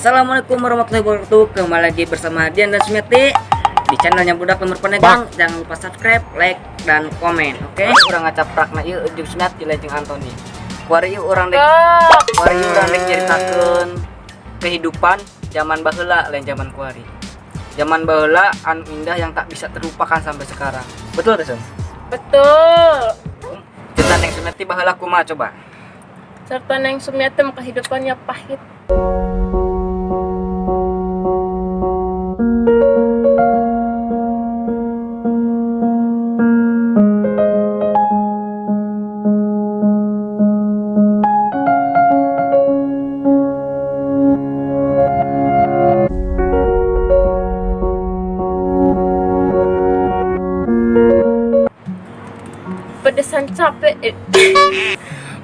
Assalamualaikum warahmatullahi wabarakatuh. Kembali lagi bersama Dian dan Sumiati di channelnya Budak Lembur Pandeglang. Jangan lupa subscribe, like, dan komen. Oke, urang ngacaprakna ieu jeung Sumiati lain jeung Antoni. Kuari ieu urang dek kuari ieu urang dek nyaritakeun kehidupan zaman baheula, lain zaman kuari. Zaman baheula anu indah yang tak bisa terlupakan sampai sekarang. Betul tuh, Sun? Betul. Cerita Neng Sumiati baheula kumaha coba? Serta Neng Sumiati mah kehidupannya pahit. Pedesan capek,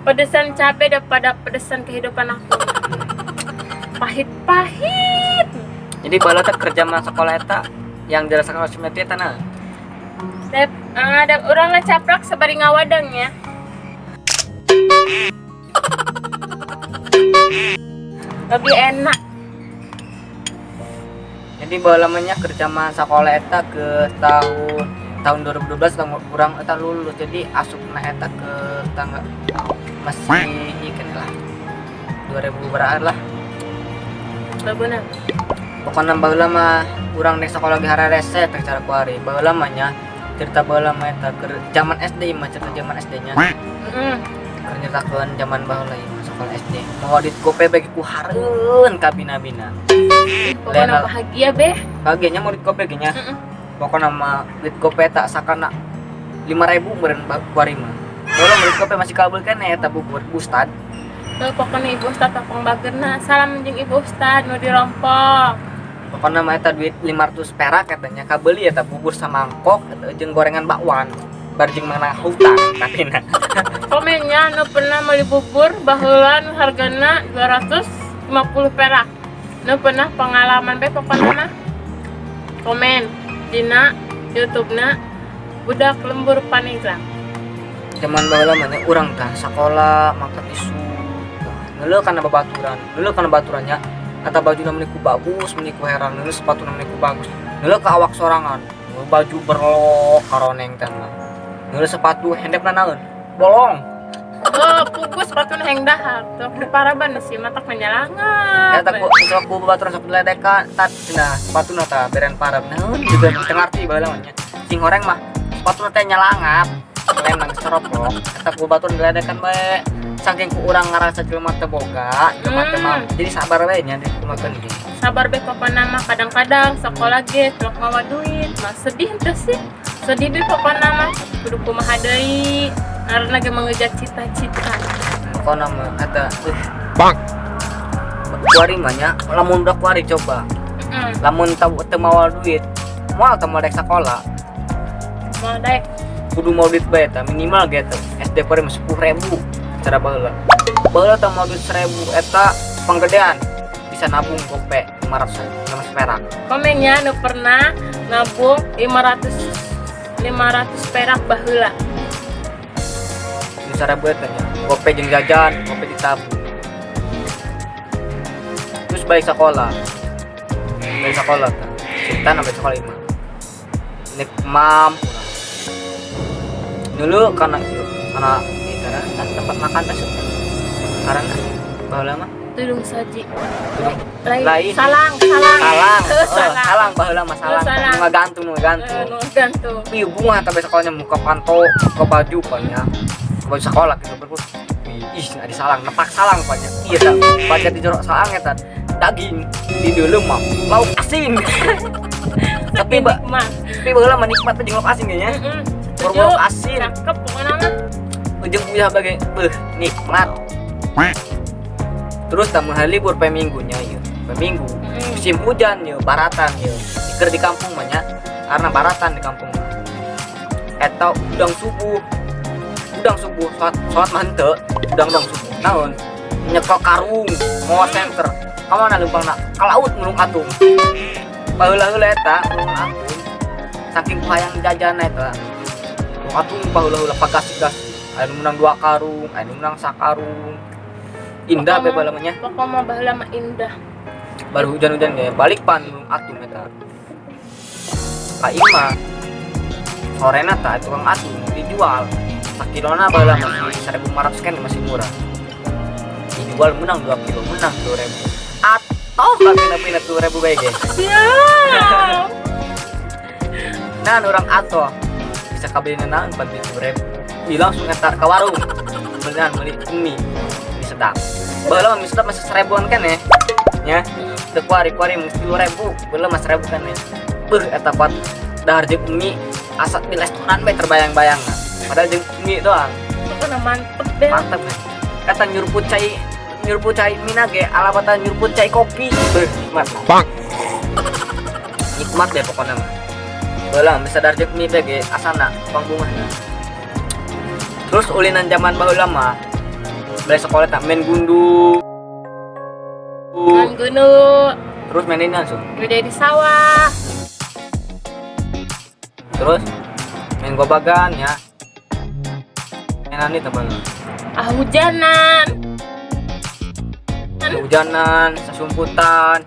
pedesan capek daripada pedesan kehidupan aku. Pahit-pahit. Jadi baheula teh kerja mah sekolah eta yang dirasakan oleh Sumiati eta nah. Dep, ada orang ngacaprak sabari ngawadang ya. Lebih enak. Jadi baheula mah nya kerja mah sekolah eta ke tahun tahun 2012 tahun kurang eta lulus. Jadi asupna eta ke tangga masih ikan lah. 2000 berapa lah. Benar. Pokoknya baheula mah urang dek sekolah ge hararese teh cara kuari. Baheula mah nya cerita baheula mah eta keur zaman SD mah, cerita zaman SD nya. Keur nyeritakeun zaman baheula ieu mah sekolah SD. Mawa duit gope bagi ku hareun ka bina-bina. Pokoknya bahagia beh. Bahagianya mau duit gope ge nya. Pokoknya mah duit gope tak sakana 5000 meureun kuari mah. Baheula duit gope masih kabel keneh eta bubur ustad. Tuh, pokoknya ibu ustad topong bagerna. Salam jeung ibu ustad nu dirompok. Pokoknya mah eta duit 500 perak katanya kabeuli eta bubur samangkok eta jeung gorengan bakwan. Bar jeung mana hutang tapi nah. Komennya nu pernah meuli bubur baheula nu hargana 250 perak. Nu pernah pengalaman be pokoknya mah. Komen dina YouTube-na Budak Lembur Pandeglang. Zaman baheula mah nya urang tah sakola mangkat isu. Ngeuleuh kana babaturan, ngeuleuh kana baturannya. Kata bajuna meni ku bagus, meni ku herang, ngeuleuh sepatuna meni ku bagus. Ngeuleuh ka awak sorangan, baju berlok karoneng teh mah. Ngeuleuh sepatu hendepna naon? Bolong. Oh, pugus sepatu heng dahar. Tuh di paraban sih matak menyalangan. Ya tak ku sok ku babaturan sok diledekan, tat cenah sepatuna tah beren parab. Naon juga teu ngarti baheula mah nya. Sing horeng mah sepatuna teh nyalangap. Lain nang seroplok, eta ku babaturan diledekan bae. Saking ku urang ngarasa jelema teu boga, jelema teu mampu. Jadi sabar we nya dikumakeun ge. Sabar be pokona mah, kadang-kadang sekolah ge telok mawa duit. Mah sedih henteu sih. Sedih be pokona mah kudu kumaha deui. Karena ge mengejar cita-cita. Pokona mah eta Bang. Kuari mah nya lamun budak kuari coba. Lamun teu mawa duit, moal teu moal dek sakola. Moal dek. Kudu mau duit bae eta minimal ge eta SD kuari mah 10.000 cara baheula. Baheula teh mau duit 1.000 eta panggedean bisa nabung gope 500 perak. Komennya nu pernah nabung 500 perak baheula. Duit 1.000 eta nya. Gope jeung jajan, gope ditabung. Terus balik sekolah. Balik sekolah teh. Cerita balik sekolah ieu mah. Nek mam urang. Dulu karena itu, karena itu kan tempat makan teh karena baheula mah Tudung saji. Tudung. Lain. Lain. Salang, salang. Salang. Heuh, Oh, salang. Salang baheula mah salang. Salang. Nu ngagantung, nu ngagantung. Heuh, nu ngagantung. Ih, bunga tapi sekolahnya muka panto, muka baju banyak. Baju sekolah gitu berpun. Ih, nggak disalang, nepak salang banyak. Iya tak, banyak di jorok salang eta daging di dulu mah lauk asin. Tapi mbak, Nikmat. tapi baheula mah nikmat teh jeung lauk asin kayaknya. Heeh. Baru lauk asin. Cakep pokoknya mah. Ujung bisa bagai beuh nikmat. Terus tamu hari libur pe minggunya ieu. Pe minggu. Musim hujan ieu, baratan ieu. Iker di kampung mah nya. Karena baratan di kampung mah. Eta udang subuh. Udang subuh salat, salat mah henteu, udang-udang subuh. Naon? Nyekel karung, mawa senter. Ka mana leumpangna? Ka laut mulung atung. Baheula heula eta mulung atung. Saking ku hayang jajan eta. Nu atuh baheula-heula pagasik-gasik. Aya nu menang 2 karung, aya nu menang sakarung. Indah be baheula mah nya. Pokoknya mah baheula mah indah. Baru hujan-hujan ge balik pan atum eta. Ka imah sorena tah tukang atum dijual. Sakilona baheula masih 1500 kan, masih murah. Dijual menang 2 kilo, menang 2000. Atau kami 2000 bae ge. Siap. Nah, orang atau bisa kabeli naon 40.000. Ih, langsung ngetar ke warung. Beneran beli mie. Mie Sedap. Baheula mah Mie Sedap masih seribuan kan ya? Ya. Teu kuari-kuari mung 10.000, baheula mah 1000 kan ya. Beuh, eta pat dahar jeung mie asa di restoran bae terbayang-bayang. Padahal jeung mie doang. Pokoknya mantep deh. Mantep kan. Kata nyurput cai mie na ge alabatan nyurput cai kopi. Beuh, nikmat. Nikmat deh pokoknya mah. Baheula bisa dahar jeung mie ge asana pangbungahna. Terus ulinan zaman baheula mah balik sekolah tak main gundu. Main gunung, Terus main ini langsung. Gede di sawah. Terus main gobagan ya. Mainan ini teman. Ah, hujanan. Hujanan, sasumputan.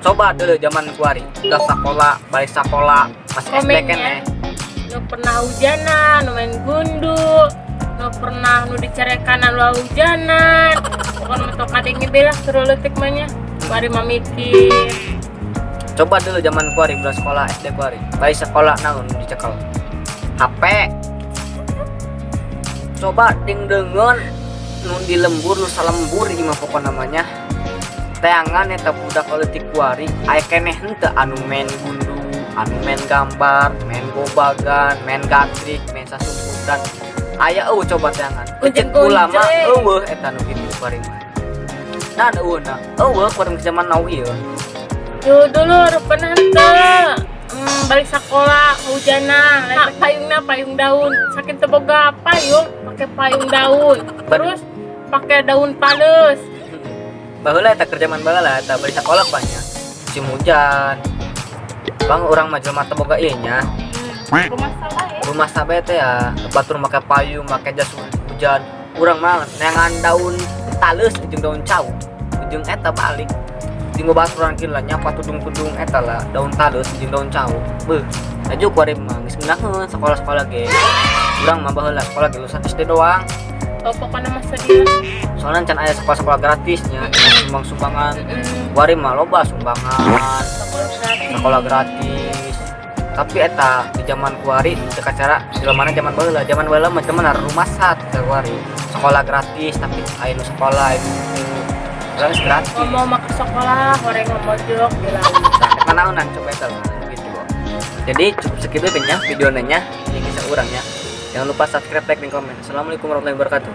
Coba dulu zaman kuari, udah sekolah, balik sekolah, masih SD Komen kan ya. ya. Nu pernah hujanan, nu main gundu, nu pernah nu dicarekan nu hujanan. Pokoknya mah tok kadenge be lah terus leutik mah nya. Bari mah mikir. Coba dulu zaman kuari, udah sekolah SD kuari, balik sekolah naon dicekel HP. Coba ding dengen nu di lembur, nu salembur ieu mah pokok namanya. Teangan eta budak leutik kuari aya keneh henteu anu main gundu, anu main gambar, main gobagan, main gatrik, main sasumputan. Aya eueuh, coba teangan. Ceuk ulama eueuh eta nu kitu kuari mah. Nah, eueuh na. Eueuh kuari zaman now ieu. Dulu dulu pernah teu balik sekolah hujanan, nah, payungna payung daun, saking teu boga payung, pakai payung daun, terus pakai daun tales. Baheula eta keur zaman baheula eta balik sekolah banyak musim hujan. Bang, urang mah jelema teu boga ieu nya. Rumah salah ya. Rumah sabe teh ya, batur make payung, make jas hujan. Urang mah neangan daun tales jeung daun cau. Jeung eta balik. Jeung baturan kieu lah nyapa tudung-tudung eta lah daun tales jeung daun cau. Beuh, aju kuari mah geus ngeunaheun sekolah-sekolah ge. Urang mah baheula sekolah ge lulusan SD doang. Oh, pokoknya mah sedih lah. Soalnya can aya sekolah-sekolah gratisnya, sumbang-sumbangan. Kuari mah loba sumbangan, Sekolah gratis. Sekolah gratis. Tapi eta di zaman kuari teu kacara jelema zaman baheula. Zaman baheula mah cuman rumah sat kuari. Sekolah gratis tapi aya nu sekolah aya nu geus gratis. Ngomong mah ke sekolah, horeng ngomojok di laut. Nah, naonan coba eta lah gitu. Jadi cukup segitu nya videonya, ini kisah urang nya. Jangan lupa subscribe, like, dan komen. Assalamualaikum warahmatullahi wabarakatuh.